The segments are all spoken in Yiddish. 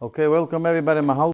Okay, welcome everybody, מ'האלט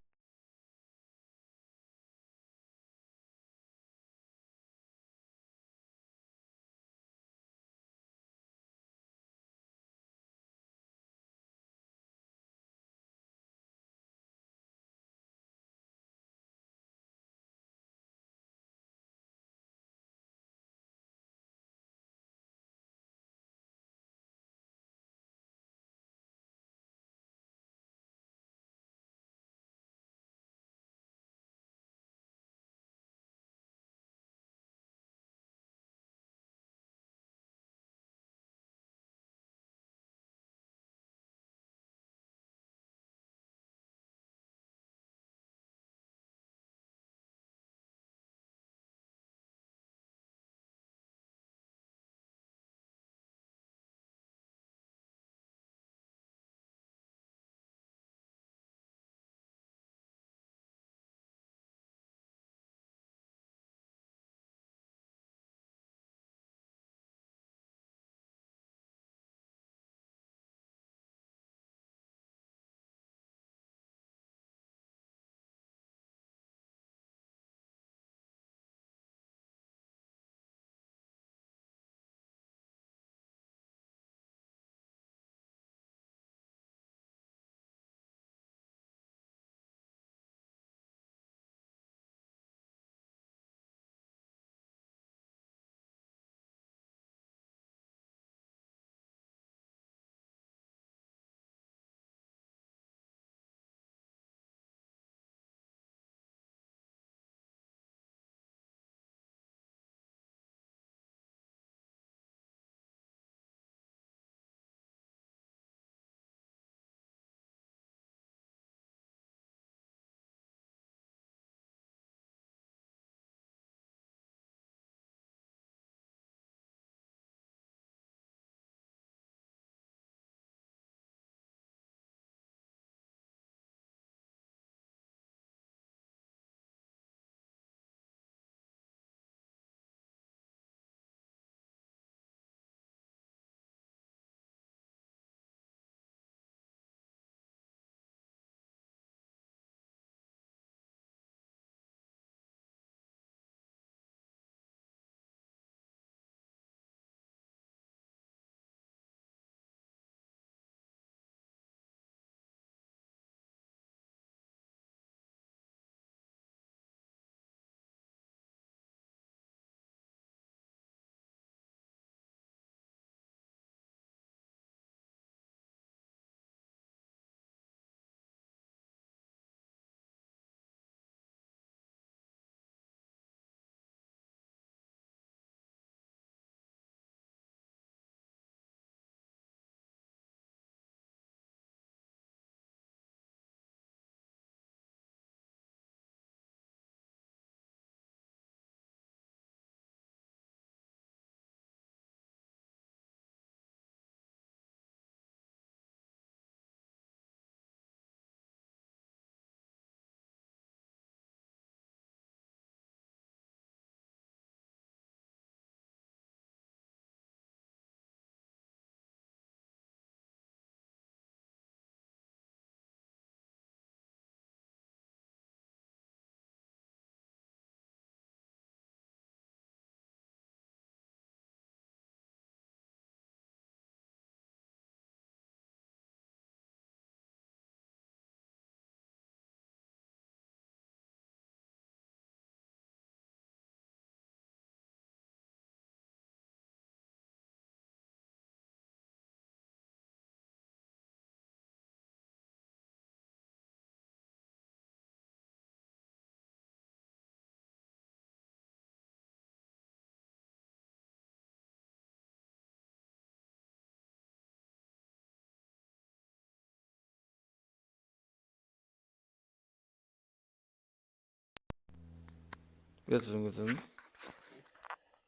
יעצט איז אנגעצינדן.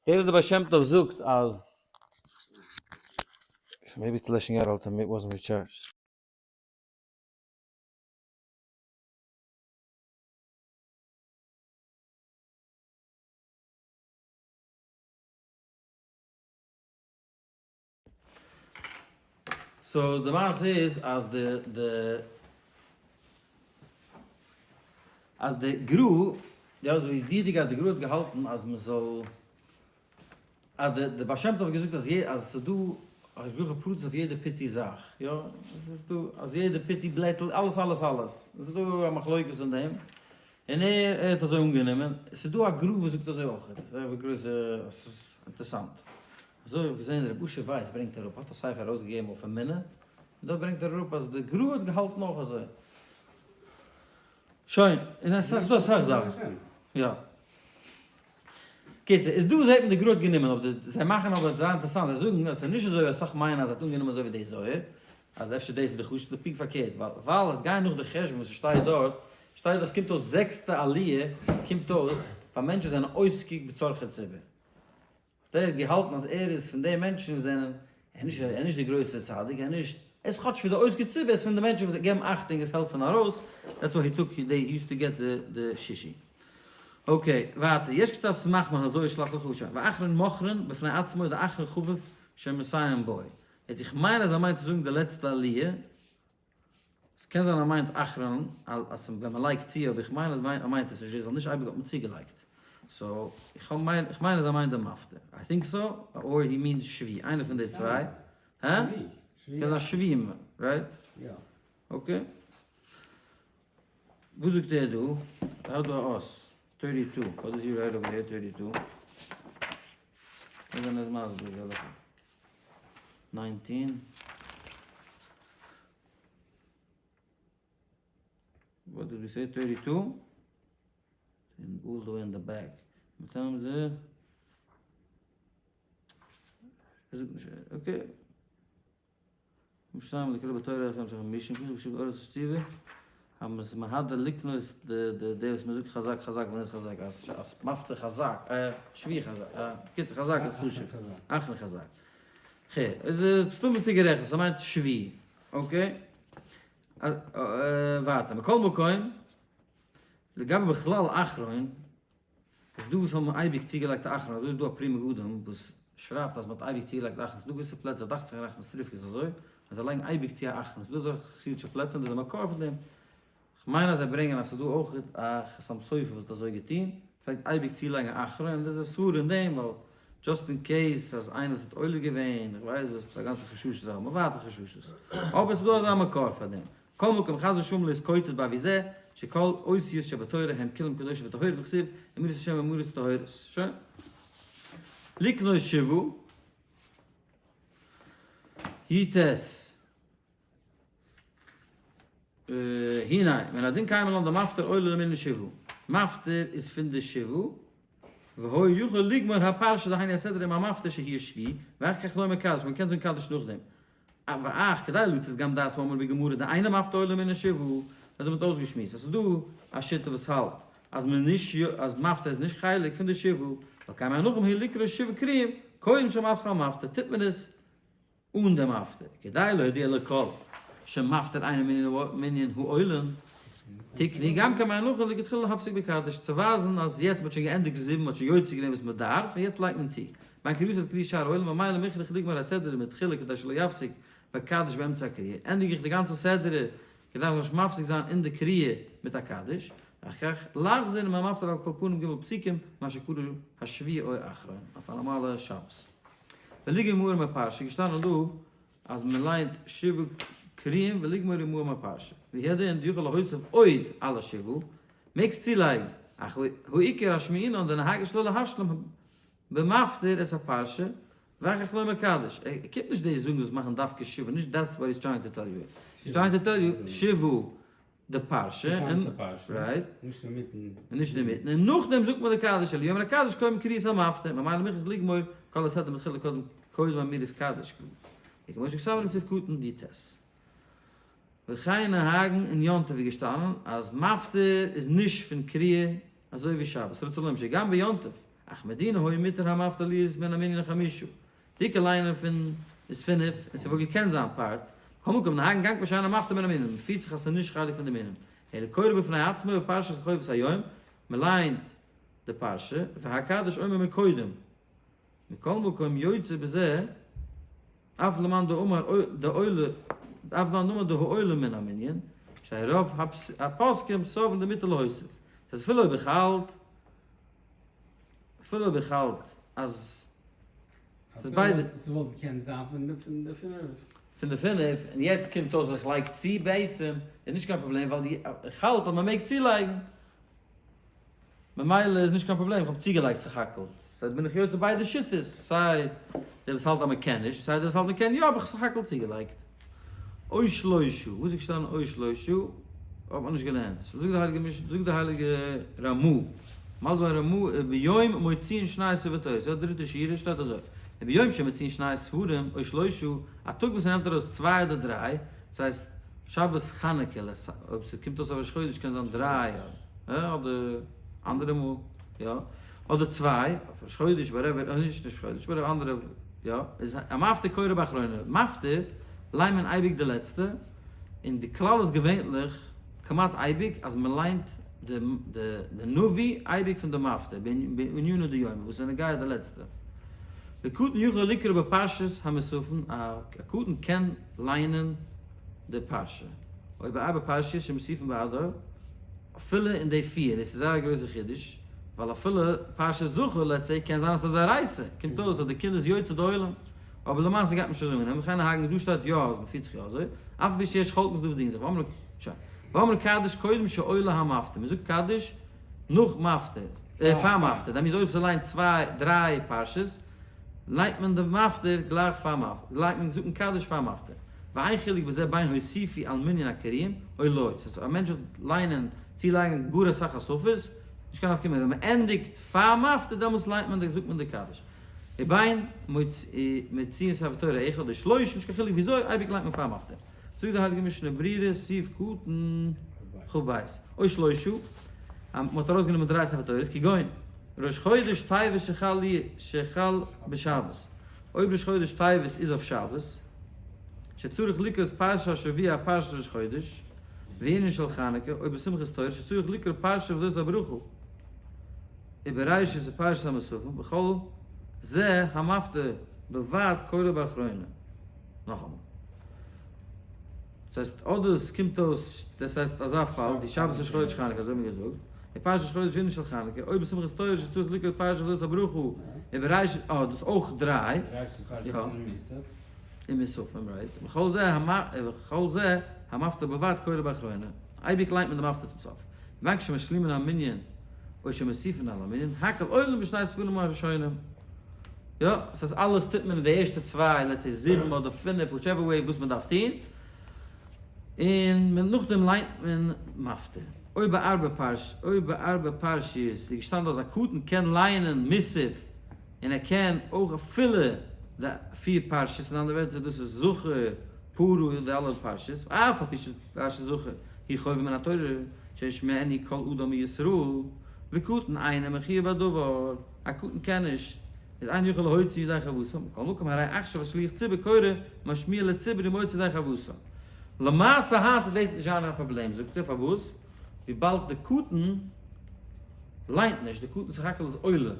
דאס וואס דער בעל שם טוב זאגט אז maybe it's לעשן יאר אלט and it wasn't recharged. So די מעשה איז אז די די. אז די גרא, יא אזוי ווי די די גרא האט געהאלטן אז מען זאל, אז די די בעל שם טוב האט געזאגט אז יע אז ס'איז דא השגחה פרטית אויף יעדע פיצי זאך, יא, עס איז דא אז יעדע פיצי בלעטל אלעס אלעס אלעס, עס איז דא א מחלוקת אין דעם, און ער ער האט אזוי אנגענומען, עס איז דא א גרא וואס זאגט אזוי אויך, זייער גרויסע, עס איז אינטערסאנט, אזוי האב איך געזען ר' אשר ווייס ברענגט אראפ, האט א ספר ארויסגעגעבן אויף אמונה, און דארט ברענגט ער אראפ אז די גרא האט געהאלטן אויך אזוי. שוין, און עס איז דא אסאך זאכן. יא. קיצור, איז דא זעט מען די גרא האט גענומען, אבער די, זיי מאכן אבער זייער אינטערעסאנט, זיי זאגן אז עס איז נישט אזוי ווי אסאך מיינען אז ער האט אנגענומען אזוי ווי די זוהר, אז אפשר דאס איז די חשוב'סטע, פונקט פארקערט, ווייל ווייל עס גייען נאך די חשבון וואס עס שטייט דארט, שטייט אז עס קומט אויס זעקסטע עליה קומט אויס פאר מענטשן וואס זענען עוסק בצרכי ציבור. דער האט געהאלטן אז ער איז פון די מענטשן וואס זענען, ער איז נישט, ער איז נישט די גרויסע צדיק, ער איז נישט, ער איז כאטש פון די עוסקי ציבור, ער איז פון די מענטשן וואס געבן אכטונג, עס העלפן ארויס, that's why he took, they used to get the שישי. okay, ווייטער, יש קצת סמך מהזוהר שלח לך שם, ואחרון מוכרין בפני עצמו דאחרון חביב שמסיים בו. יעצט איך מיין אז ער מיינט צו זאגן די לעצטע עליה, ס'קען זיין ער מיינט אחרון אז ווען מ'לייגט צו אבער איך מיין אז ער מיינט עס נישט דאס ווייל נישט אייביג האט מען צוגעלייגט so איך מיין איך מיין אז ער מיינט די מפטיר I think so or he means שביעי איינע פון די צוויי הא? קען זיין שביעי right? okay וואס זאגט ער דא? ער האט דא א אות thirty two what does he write over here thirty two? קען זיין ער איז מסביר וועלכע 19. What did we say? 32? And all the way in the back. מטעם זה... okay. משם לקרוא בתורה לכם של חמישים כתוב בשביל ארץ שטיבה האבן מהדר לקנות די די די וואס מ'זאגט חזק חזק ונס חזק אז אז מפתח חזק שבי חזק קיצור חזק איז חשוב אחלה חזק ח איז מסתמא ביסטו גערעכט ס'מיינט שבי okay ווייטער מכל מקום לגבי בכלל אחרון איז דא וואס האבן אייביג צוגעלייגט א אחרון אזוי איז דא א פרי מגדים וואס שרייבט אז מ'האט אייביג צוגעלייגט אחרון ס'דא געוויסע פלעצער דאכט זיך אין ראחמיסטריווקא איז אזוי אז זיי לייגן אייביג צו א אחרון ס'דא אזעלכע חסידישע פלעצער און דאס איז א מקור פון דעם כ'מיין אז זיי ברענגען אז ס'איז דא אויך א חתם סופר וואס האט אזוי געטון, פלעגט אייביג צולייגן א אחרון, און דאס איז א סברא אין דעם, ווייל just in case אז איינער וואס האט עולה געווען, איך ווייס וואס, עפעס א גאנצע חששות, זיי האבן ווייטער חששות. אבער ס'איז דא אזא מקור פאר דעם. כל מקום חס ושלום להתקוטט בעפי זה, שכל אותיות שבתורה הם כולם קדושים וטהורים כתיב, אמירת השם אמירות טהורות. שוין. לקנות שבעה. י ט. הנה, מן הדין קיימא לן דמפטיר עולה למנין שבעה. מפטיר איז פון די שבעה, והוא יכול לגמור הפרשה דהיינו הסדרה עם המפטיר שהיא שביעי, ואחר כך לומר קדיש, מען קען זאגן קדיש נאכדעם. ואך כדי לצאת גם דעת האמור בגמרא דאינו מפטיר עולה למנין שבעה, אזוי מ'האט אויסגעשמועסט אז ס'איז דא א שיטה וואס האלט אז מען נישט אז מפטיר איז נישט חלק פון די שבעה, ווייל קיימא הנחם היא לקרוא שבעה קריאים קודם שמתחיל המפטיר טוט מען עס אן דעם מפטיר, כדי להודיע לכל שמפטיר אינו מנין העולין, תקני גם כן מהנחה לכתחילה להפסיק בקדיש, צו ווייזן אז יעצט מ'האט שוין געענדיגט זיבן, מ'האט שוין יוצא געווען וואס מ'דארף, און יעצט לייגט מען צו. בין קריאת עד קריאת שאר העולין, ממילא מוכרח לגמור הסדרה מתחילה כדי שלא יפסיק בקדיש באמצע הקריאה, ענדיג איך די גאנצע סדרה כדי איך זאל נישט מפסיק זיין אין די קריאה מיט א קדיש, ואחר כך לחזור עם המפטיר על כל פנים ג' פסוקים, מה שקרא השביעי או אחרון, אויף א נארמאלע שבת. ולגמור מפרשה, געשטאנען דא אז מען ליינט שבעה קריאים ולגמור עמהם הפרשה, והוא הדין דיכול להוסיף עוד על השבעה, מעגסט צולייגן, אך העיקר השמיעינן דנהגי שלא להשלים במפטיר את הפרשה, ואחר כך לומר קדיש, ער קומט נישט דאס זאגן זאלסט מאכן דווקא שבעה, נישט that's what he's trying to tell you, he's trying to tell you שבעה די פרשה, די גאנצע פרשה, right, נישט אינמיטן, און נישט אינמיטן, און נאכדעם זאגט מען די קדיש, אלא יאמר הקדיש קודם קריאת המפטיר, ממילא מוכרח לגמור כל הסדר מתחילה קודם קודם אמירת קדיש, וכמו שכתבנו בסעיף קטן י ט. וכן נהגן אין יום טוב איז געשטאנען אז מפטיר איז נישט פון קריאה אזוי ווי שבת, רצה לומר שגם ביום טוב, אך מדינא היה מותר המפטיר להיות מן המנין החמישה, דיקע ליינען פון איז פינף און ס'וואלט געקענט זיין פארט, מכל מקום נהגן גאנג בשאין המפטיר מן המנין, מ'פירט זיך אז ס'איז נישט חלק פון די מנין, אלא קורא בפני עצמו בפרשת חובת היום, מ'ליינט די פרשה, והקדש אומר מקודם, מכל מקום יוצא בזה, אף למאן דאמר דעולה, אף למאן דאמר דהעולה מן המנין, שהרי רוב הפוסקים סוברין דמותר להוסיף. ס'איז אפילו אויב איך האלט, אפילו אויב איך האלט אז ס'איז ביידע. ס'וואלט געקענט זיין פון די פינף. פון די פינף, און יעצט קומט אויס אז איך לייג צו בעצם, איז נישט קיין פראבלעם ווייל איך האלט אז מ'מעג צולייגן. ממילא איז נישט קיין פראבלעם, איך האב צוגעלייגט סך הכל. סא בין איך יוצא ביידע שיטות, סיי דער וואס האלט אז מען קען נישט, סיי דער וואס האלט מען קען יא, האב איך סך הכל צוגעלייגט. או שלושה, וואס איז געשטאנען או שלושה? האט מען נישט געלערנט. סא זאגט די הייליגע משנה, זאגט די הייליגע רמא, מלבי רמא, ביום מוציאין שני ספרי תורה, ס'איז א דריטע שורה, שטייט אזוי, וביום שמוציאין שני ספרים או שלושה, א טאג וואס ער נעמט ארויס צוויי אדער דריי, ס'הייסט שבת חנוכה, אויב ס'קומט אויס אויף ראש חודש קען זיין דריי אדער אנדערע מאל, יא, אדער צוויי, אויף ראש חודש whatever, נישט ראש חודש whatever אנדערע, יא, איז המפטיר קורא באחרונה, מפטיר ליינט מען אייביג די לעצטע, און די כלל איז געווענליך כמעט אייביג אז מען ליינט די נביא אייביג פון די מפטיר, בענינא דיומא, וואס איז נוגע די לעצטע. וקטן יכול לקרוא בפרשת המוספין, א קטן קען ליינען די פרשה, או בארבע פרשיות שמוסיפין בעדו, אפילו אין די פיר, דאס איז זייער א גרויסע חידוש, ווייל אפילו פרשת זכור let's say קען זיין אז ס'איז א דאורייתא, קומט אויס אז די קינד איז יוצא די עולם, אבער למעשה גייט מען נישט אזוי אננעמען, וכן נוהגין דא שטייט יא אז מ'פירט זיך יא אזוי, אף על פי שיש חולקין ס'דא וואס דינגען זיך, ואומרים ואומרים קדיש קודם שעולה המפטיר, מ'זאגט קדיש נאך מפטיר, פאר מפטיר, דאס מיינט אויב ס'ליינט צוויי דריי פרשות, ליינט מען די מפטיר גלייך פאר מפטיר, ליינט מען זאגט מען קדיש פאר מפטיר, ואין חילוק בזה בין הוסיפו על מנין הקוראים או לא, ס'הייסט א מענטש וועט ליינען צולייגן גאר אסאך הוספות, נישט קיין נפקא מינה, ווען מ'ענדיגט פאר מפטיר דעמאלטס ליינט מען די זאגט מען די קדיש, ובין מוציאין ספר תורה אחד או שלוש, נישט קיין חילוק וויאזוי, אייביג ליינט מען פאר מפטיר. זאגט די הייליגע משנה ברורה, סעיף קטן כ"ב, או שלושה, אז מ'האט ארויסגענומען דריי ספר תורות, כגון ראש חודש טבת שחל בשבת, אויב ראש חודש טבת איז אויף שבת, שצריך לקרות פרשת השבוע פרשת ראש חודש, וענין של חנוכה, או בשמחת תורה שצריך לקרות פרשת וזאת הברכה, ובראשית ופרשת המוספים, וכל זה המפטיר בלבד קורא באחרונה. נאכאמאל. דאס הייסט אדער עס קומט אויס, דאס הייסט אזא פאל ווי שבת ראש חודש חנוכה אזוי האט מען געזאגט, און פרשת ראש חודש וענין של חנוכה, או בשמחת תורה שצריך לקרות פרשת וזאת הברכה, און בראשית, אה דאס אויך דריי, יא, און מוספים right, וכל זה וכל זה המפטיר בלבד קורא באחרונה, אייביג ליינט מען די מפטיר צום סוף, ובין כשמשלימין המנין או שמוסיפין על המנין, הכל עולין בשני ספרים הראשונים. יא, ס'הייסט אלעס טוט מען אין די ערשטע צוויי, let's say זיבן אדער פינף, whichever way וואס מ'דארף טון, און נאכדעם ליינט מען מפטיר. אויב בארבע פרש אויב בארבע פרשיות איז געשטאנען אז א קטן קען לייענען מוסף און ער קען אויך אפילו די פיר פרשיות, אין אנדערע ווערטער דאס איז זכור, פרה און די אלע פרשיות, אף על פי שפרשת זכור היא חובה מן התורה שישמענו כל אדם מישראל, וקטן אינו מחויב בדבר. א קטן קען נישט, איז אין יכול להוציא ידי חובתו, מכל מקום הרי עכשיו השליח ציבור קורא משמיע לציבור ומוציא ידי חובתו. למעשה היינט איז דאס נישט זיין א פראבלעם זאגט ער, פארוואס? וויבאלד די קטן ליינט נישט, די קטן סך הכל איז עולה,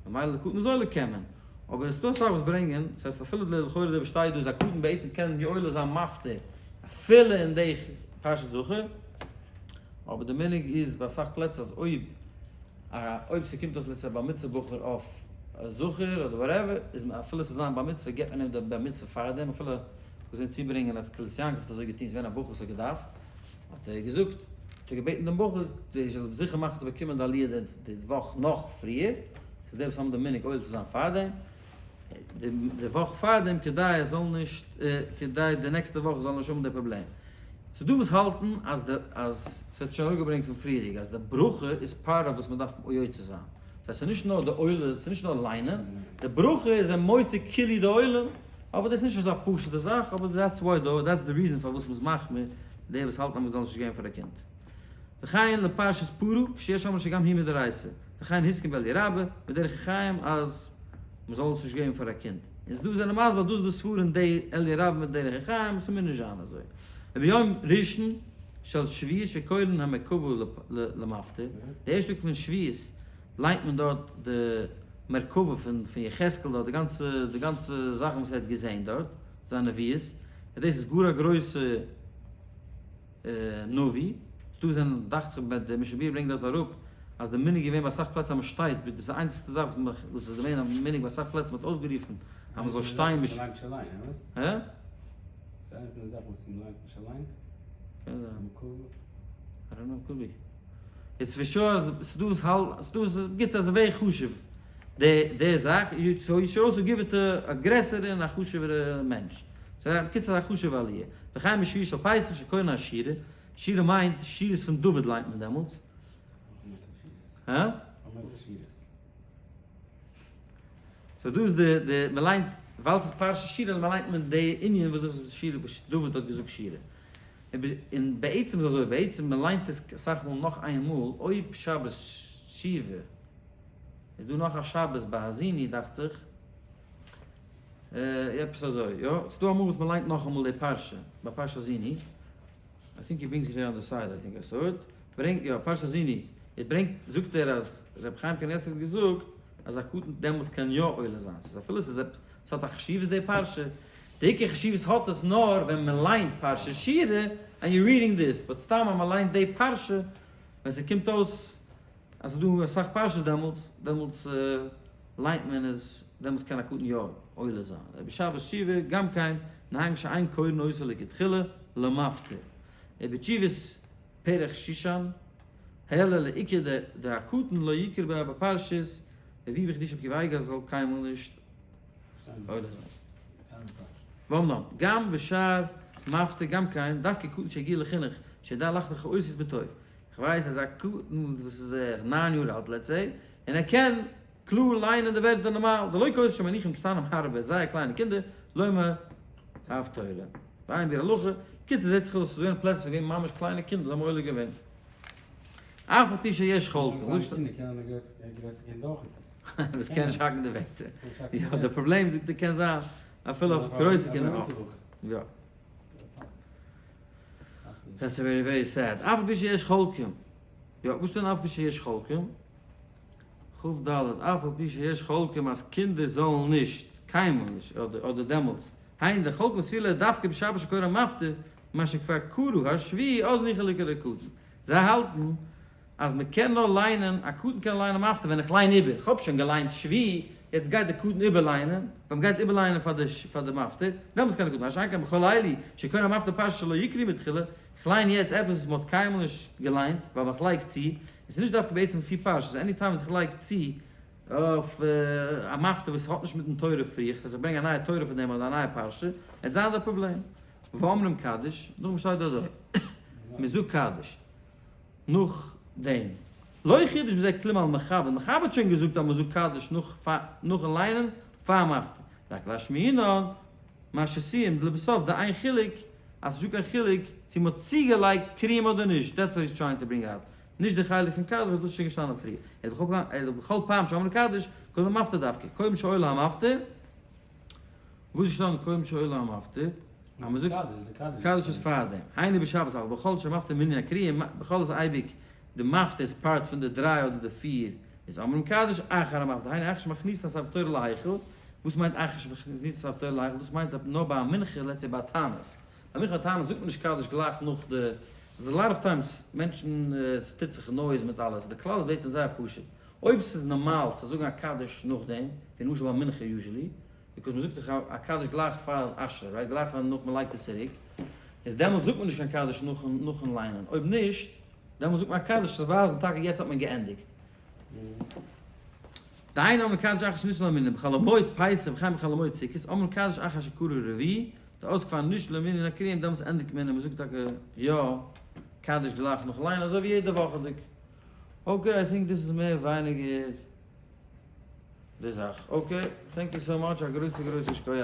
ממילא די קטן איז עולה קען מען, אבער עס איז דא אסאך וואס ברענגען, דאס הייסט אפילו די לכאורה די וואס שטייט דא איז א קטן בעצם קען יא עולה זיין מפטיר אפילו אין די פרשת זכור, אבער די מנהג איז ביי אסאך פלעצער אז אויב אויב ס'קומט אויס let's say בר מצוה בחור אויף זכור אדער whatever, איז מען אפילו ס'איז זיין בר מצוה גיבט מען אים די בר מצוה פארדעם, אפילו געזען צוברענגען אז קהלת יעקב האט אזוי געטון, ס'איז געווען א בחור וואס האט געדארפט, האט ער געזאגט, האט ער געבעטן דעם בחור ער זאל זיכער מאכן צו באקומען די עליה די וואך נאך פריער, ס'איז די וואס האבן די מנהג עולה צו זיין פארדעם, די וואך פארדעם כדי עס זאל נישט, כדי די נעקסטע וואך זאל נישט האבן די פראבלעם. ס'איז דא וואס האלטן אז די אז ס'ווערט שוין אראפגעברענגט פון פריערדיגע אז די ברכה איז part of וואס מ'דארף יוצא זיין. ס'הייסט ס'איז נישט נאר די עולה, ס'איז נישט נאר ליינען, די ברכה איז ער מוציא כאילו די עולם, אבער דאס איז נישט אזא פשוט'ע זאך, אבער that's why די that's the reason פארוואס מ'איז מחמיר די וואס האלטן אז מ'זאל נישט געבן פאר די קינד. וכן לפרשת פרה כשיש אומרים שגם היא מדאורייתא, וכן הסכים באלי' רבה בדרך החיים אז מ'זאל עס נישט געבן פאר א קינד. און ס'דא וואס זענען מסביר אז דאס איז די סברא אין די אליה רבה מיט דרך החיים, ס'מוז נישט זיין אזוי. וביום ראשון של שביעית שקורין המרכבה למפטיר, די ערשטע טאג פון שביעית ליינט מען דארט די מרכבה פון יחזקאל דארט, די גאנצע די גאנצע זאכן וואס ער האט געזען דארט, זיין נביאות, און דאס איז גאר א גרויסע נביא, ס'דא וואס זענען דאכט זיך די משנה ברורה ברענגט דארט אראפ. אז די מנהג איז געווען ביי אסאך פלעצער אז מען שטייט, דאס איז די איינציגסטע זאך וואס איז געווען א מנהג ביי אסאך פלעצער, מען האט אויסגערופן אז מען זאל שטיין. מ'ליינט נישט אליין, אמת? הע? ס'איז איינע פון די זאכן וואס מ'ליינט נישט אליין? קען זיין. I don't know, could be. It's for sure, ס'דא וואס האלט, ס'דא וואס גיבט אז ווער חשוב די די זאך, so you should also give it א גרעסערע און א חשוב'ערע מענטש. ס'איז א בקיצור א חשוב'ע עליה. וכן בשביעי של פסח שקורין השירה, שירה מיינט שירות פון דוד ליינט מען דעמאלטס. הא? so דא איז די די מען ליינט ווייל ס'איז פרשת שירה ליינט מען די ענין וואס דאס איז שירה וואס דוד האט געזאגט שירה. און בעצם איז אזוי, בעצם מען ליינט עס אסאך מאל נאך איין מאל, אויב שבת שובה איז דא נאך א שבת ביי האזיני דאכט זיך, עפעס אזוי, יא, ס'דא אמאל וואס מען ליינט נאכאמאל די פרשה, ביי פרשת האזיני, I think he brings it here on the side, I think I saw it, ברענגט, יא, פרשת האזיני, ער ברענגט, זאגט ער אז רבי חיים קניבסקי האט געזאגט אז א קטן דעמאלטס קען יא עולה זיין, ס'איז אפילו ס'איז עפעס, ס'האט א חשיבות די פרשה, די עיקר חשיבות האט עס נאר ווען מען ליינט פרשת שירה and you reading this, but סתם אז מען ליינט די פרשה, ווען ס'קומט אויס אז ס'איז דא אסאך פרשות דעמאלטס, דעמאלטס ליינט מען עס, דעמאלטס קען א קטן יא עולה זיין. ובשבת שובה גם כן נוהגין שאין קורין אותה לכתחילה למפטיר. ובתשובת פרח שושן העלה לעיקר דהקטן לא יקרא בה בפרשת רביעי בחידוש רבי עקיבא אייגער זאל קיינמאל נישט עולה זיין. ואמנם גם בשאר מפטיר גם כן דווקא קטן שהגיע לחינוך שידע לחתוך האותיות בטוב. כ'ווייס אז א קטן וואס איז 9 יאר אלט let's say, און ער קען קלאר ליינען די ווערטער נארמאל, דלא כאותו שמניחים קטנים הרבה, זייער קליינע קינדער, לומר הפטורה. ועיין ביאור הלכה, בקיצור זעט זיך אויס ס'איז געווען פלעצער וואס געווען ממש קליינע קינדער זיי האבן עולה געווען. אף על פי שיש חולקים. קליינע קינדער קענען די גרויסע קינדער אויך עס. וואס קען נישט האקן די ווערטער. יא די פראבלעם זאגט ער קען זיין אפילו אויף גרויסע קינדער אויך. יא. That's very very sad. אף על פי שיש חולקים. יא, וואס שטייט אף על פי שיש חולקים? כ"ד, אף על פי שיש חולקים אז קינדער זאלן נישט, קיינמאל נישט, אדער אדער דעמאלטס, היינו די חולקים סבירא ליה דווקא בשבת שקורא מפטיר, מה שכבר קרא השביעי אז ניחא ליקרא קטן. זיי האלטן אז מען קען נאר ליינען, א קטן קען ליינען מפטיר ווען איך ליין איבער, איך האב שוין געליינט שביעי, יעצט גייט די קטן איבערליינען, ווען מען גייט איבערליינען פאר די פאר די מפטיר, דעמאלטס קען די קטן, מה שאין כן בכל אלו שקורא מפטיר פרשה שלא יקראו מתחילה, איך ליין יעצט עפעס וואס מען האט קיינמאל נישט געליינט, ווייל איך לייג צו, עס איז נישט דווקא בעצם פיר פרשות, any time וואס איך לייג צו אויף א מפטיר וואס האט נישט מיטן תורה פריער, אז איך ברענג א נייע תורה פון דעם אדער א נייע פרשה, וועט זיין די פראבלעם. ואומרים קדיש, נאכדעם שטייט דא אזוי, מען זאגט קדיש נאך דעם. לא חידש בזה כלום על מחבר, מחבר האט שוין געזאגט אז מען זאגט קדיש נאך נאכן ליינען פאר מפטיר, רק להשמיעינן מה שסיים לבסוף די איין חילוק אז ס'נישטא קיין חילוק צו מ'האט צוגעלייגט קריאים אדער נישט, that's what he's trying to bring out, נישט די חלק פון קדיש וואס דאס איז שוין געשטאנען פריער, אלא בכל פעם שאומרים קדיש קודם המפטיר דווקא, קודם שעולה המפטיר, וואס איז געשטאנען קודם שעולה המפטיר? אז מ'זאגט קדיש איז פארדעם, היינו בשבת אבל בחול שהמפטיר מנין הקריאים, בחול איז אייביג די מפטיר איז part פון די דריי אדער די פיר, איז אומרים קדיש אחר המפטיר, היינו אחר שמכניסין ספר תורה להיכל, וואס מיינט אחר שמכניסין ספר תורה להיכל? דאס מיינט נאר ביי א מנחה let's say ביי א תענית, ביי מנחה תענית זאגט מען נישט קדיש גלייך נאך די, ס'איז a lot of times מענטשן ס'טוט זיך noise מיט אלעס, די כלל איז בעצם זייער פשוט, אויב ס'איז נארמאל צו זאגן א קדיש נאכדעם, ווי למשל ביי מנחה usually, because מ'זאגט דאך א קדיש גלייך פאר אשרי, right? גלייך פאר נאך מ'לייגט עס צוריק, איז דעמאלטס זאגט מען נישט קיין קדיש נאכן ליינען, אויב נישט, דעמאלטס זאגט מען א קדיש צו ווייזן טאקע יעצט האט מען געענדיגט. דהיינו אומרים קדיש אחר שנישא למנין, בחול המועד פסח וכן בחול המועד סוכות, אומרים קדיש אחר שקרא רביעי, די אויס כבר נישט למנין הקריאים, דעמאלטס ענדיגט מען און מ'זאגט טאקע יא קדיש גלייך נאכן ליינען אזוי ווי יעדע וואכעדיג. Okay, I think דאס איז מער ווייניגער די זאך. Okay, thank you so much, א גרויסע גרויסע שכוח.